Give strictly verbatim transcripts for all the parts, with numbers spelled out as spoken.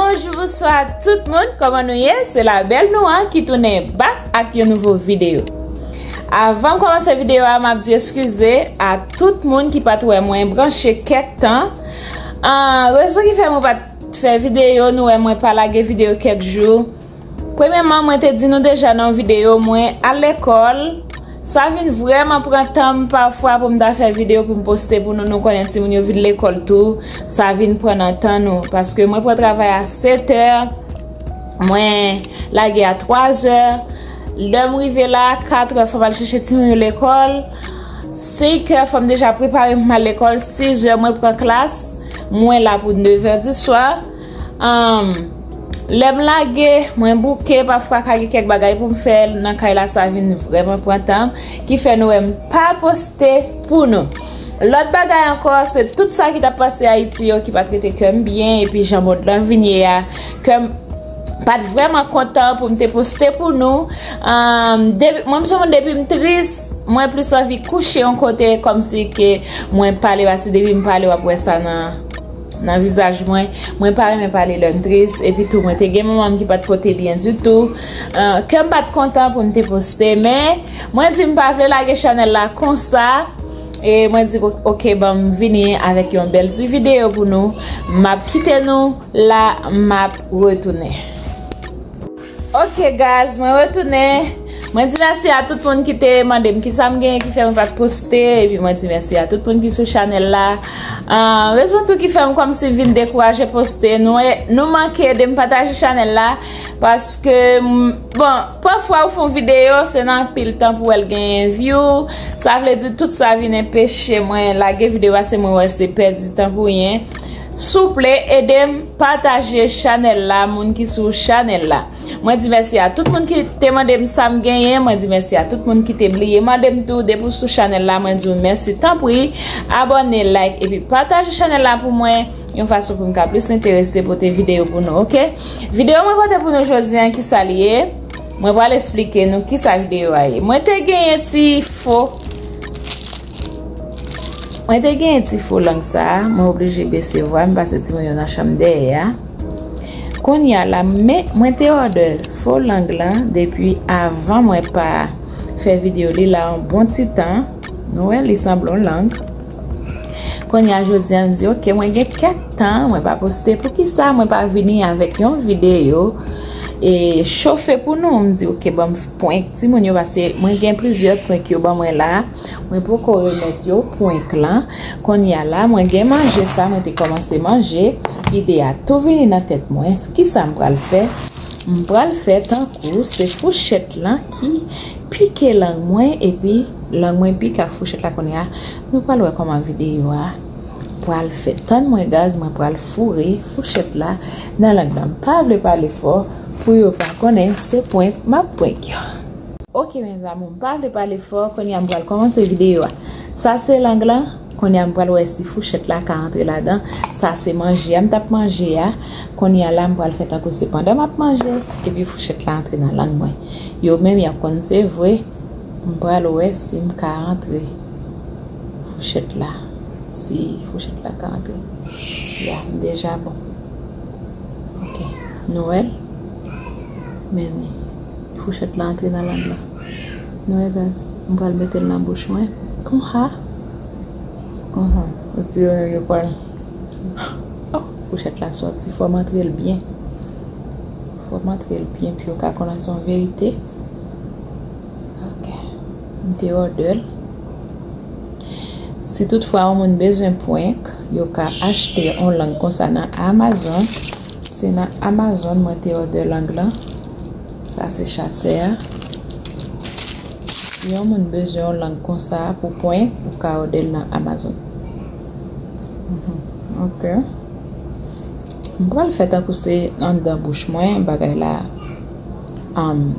Bonjou, bonswa tout moun, kòman nou ye? Se la bèl nou an ki tounen back ak yon nouvo videyo. Avan m kòmanse videyo a, m ap di eskize a tout moun ki pa t wè mwen branche kèk tan. Ah, rezon ki fè mwen pa t fè videyo, nou wè mwen pa lage videyo kèk jou. Premyèman, mwen te di nou deja nan yon videyo, mwen al lekòl. Sa vin vrèman pran tan m pafwa pou m ta fè videyo pou m poste pou nou. Nou konnen timoun yo vin lekòl tou. Sa vin pran nan tan nou. Paske mwen pran travay a sèt è, mwen lage a twa zè. Lè m rive la, kat è, fò m al chèche timoun yo lekòl. Senk è, fò m deja prepare pou m al lekòl. Sis è, mwen pran klas. Mwen la pou nèf è di swa. Ahn, lè m lage, mwen bouke, pafwa ka gen kèk bagay pou m fè nan kay la, sa vin vrèman pran tan m, ki fè nou wè m pa poste pou nou. Lòt bagay ankò, se tout sa ki t ap pase Ayiti yo ki pa t rete kè m byen, epi jan mond lan vin ye a, kè m pa t vrèman kontan pou m te poste pou nou. Ahn, depi, mwen, m se yon moun, depi m tris, mwen plis anvi kouche yon kote, kòmsi ke mwen pale, paske depi m pale, w ap wè sa nan nan vizaj mwen. Mwen pa renmen pale lè m tris, epi tou mwen te gen manman m ki pa t pote byen ditou. Ah, kè m pa t kontan pou m te poste, men mwen di m pa vle lage chanèl la konsa. E mwen di, "O-, oke, ban m vini avèk yon bèl ti videyo pou nou." M ap kite nou la, m ap retounen. Ok, guys, mwen retounen. Mwen di mèsi a tout moun ki te mande m kisa m genyen ki fè mwen pa t poste. Epi mwen di mèsi a tout moun ki sou chanèl la. Ah, rezon tou ki fè m kòmsi vin dekouraje poste. Nou, nou manke ede m pataje chanèl la. Paske, m, bon, pafwa ou fè yon videyo, se nan anpil tan pou w wè l genyen view. Sa vle di tout sa vin enpeche mwen lage videyo, paske mwen wè se pèdi tan pou yen. Souple, ede m pataje chanèl la, moun ki sou chanèl la. Mwen di mèsi a tout moun ki te mande m sa m genyen. Mwen di mèsi a tout moun ki te bliye mande m tou. Depi w sou chanèl la, mwen di w mèsi. Tanpri, abòne, like, epi pataje chanèl la pou mwen. Yon fason pou m ka plis enterese pote videyo pou nou, ok? Videyo mwen pote pou nou jodi a, kisa l ye? Mwen pral esplike nou kisa videyo a ye. Mwen te genyen ti fo Mwen te genyen ti fo lang sa a, mwen oblije bese vwa m paske timoun yo nan chanm dèyè a. Kounye a la, men mwen te òdè fo lang lan depi avan mwen pa fè videyo li la yon bon ti tan. Nou wè, li sanble yon lang. Kounye a, jodi a, m di, "Ok, mwen gen kèk tan, mwen pa poste. Poukisa mwen pa vini avèk yon videyo e chofe pou nou?" M di, "Ok, ban m prank timoun yo, paske mwen gen plizyè prank yo ban mwen la." Mwen poko remèt yo prank lan. Kounye a la, mwen gen manje sa, mwen te kòmanse manje. Ide a tou vini nan tèt mwen. Kisa m pral fè? M pral fè tankou se fouchèt lan ki pike lang mwen, epi lang mwen pike ak fouchèt la kounye a. Nou pral wè kòman videyo a pral fèt. Tann mwen, guys, mwen pral foure fouchèt la nan lang lan. M pa vle pale fò pou yo pa konnen se prank m ap prank yo. Ok, mes amours, m pa vle pale fò, kounye a m pral kòmanse videyo a. Sa se lang lan, kounye a m pral wè si fouchèt la ka antre ladan. Sa se manje a m t ap manje a. Kounye a la, m pral fè tankou se pandan m ap manje, epi fouchèt la antre nan lang mwen. Yo menm, y ap konn se vre. M pral wè si m ka antre fouchèt la. Si fouchèt la ka antre. Ya, m deja bon. Ok. Nou wè l? Men ni. Fouchèt la antre nan lang lan. Nou wè, guys? M pral mete l nan bouch mwen. Konsa. Konsa. Epi yo, yo pral. Oh, fouchèt la sòti. Fò m antre l byen. Fò m antre l byen pou yo ka konnen se yon verite. Ok. M te òdè l. Si toutfwa yon moun bezwen prank, yo ka achte yon lang konsa nan Amazon. Se nan Amazon mwen te òdè lang lan. Sa se chasè a. Si yon moun bezwen yon lang konsa pou prank, ou ka òdè l nan Amazon. Mhm. Ok. M pral fè tankou se anndan bouch mwen, bagay la, um,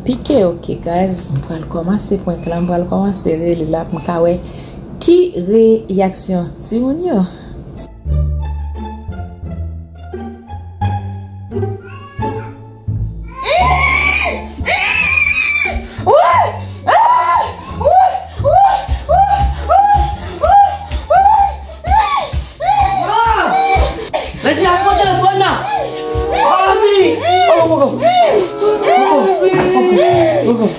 pike, ok, guys. M pral kòmanse prank la, m pral kòmanse rele la pou m ka wè ki reyaksyon timoun yo. Mèt ap pran telefòn nan. Mami! Oh, oh, oh. Oh, oh, oh, oh.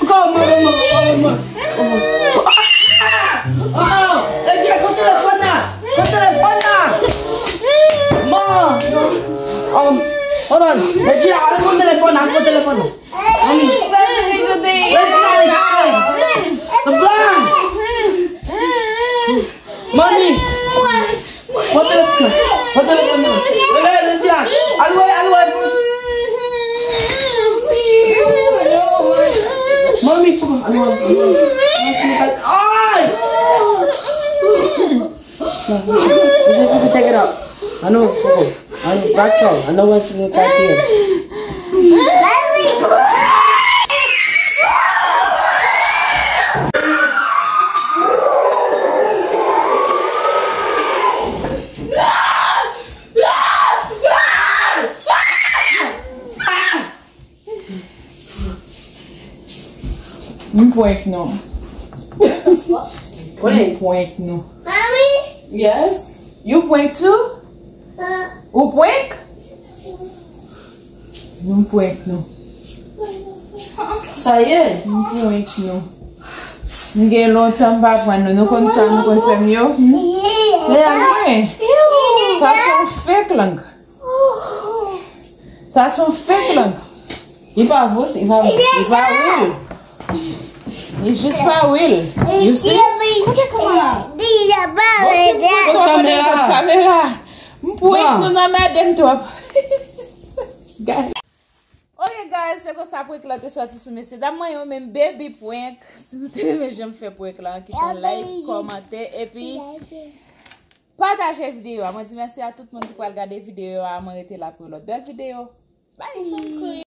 Oh, oh, mami, mami, mami, mami. Oh, oh. Ah, ah, Ejila, pran telefòn nan. Pran telefòn nan. Ma. Um, hold on. Ejila, ale pran telefòn nan, ale pran telefòn nan. Mami. Ejila, ale. Mami. Pran telefòn nan. Pran telefòn nan. Rele, rele, Ejila. Al wè, al wè. Mami, pran, al wè, al wè. Ay! Let's see if we can take it out. I know, Coco. I know, Rock Crawl. I know what's in the car here. M prank nou. M Prank. Prank nou. Mommy? Yes? You prank too? Huh? Ou prank? Nou prank nou. Sa ye? M prank nou. M gen lontan m pa prank nou. Nou konn sa, nou konn fè m yo. Hmm? Lea, mwen. Sa se yon fake lang. Sa se yon fake lang. Li pa vre, li pa, li pa real. Li jis pa real. You see? Kote kamera? Kamera. M prank nou nan madanm twòp. Guys. Ok, guys, se konsa prank lan te soti sou mesye dam mwen yo, men baby prank. Si nou te renmen jan m fè prank lan, kite yon like, kòmante, epi pataje videyo a. Mwen di mèsi a tout moun ki pral gade videyo a. Mwen rete la pou yon lòt bèl videyo. Bye!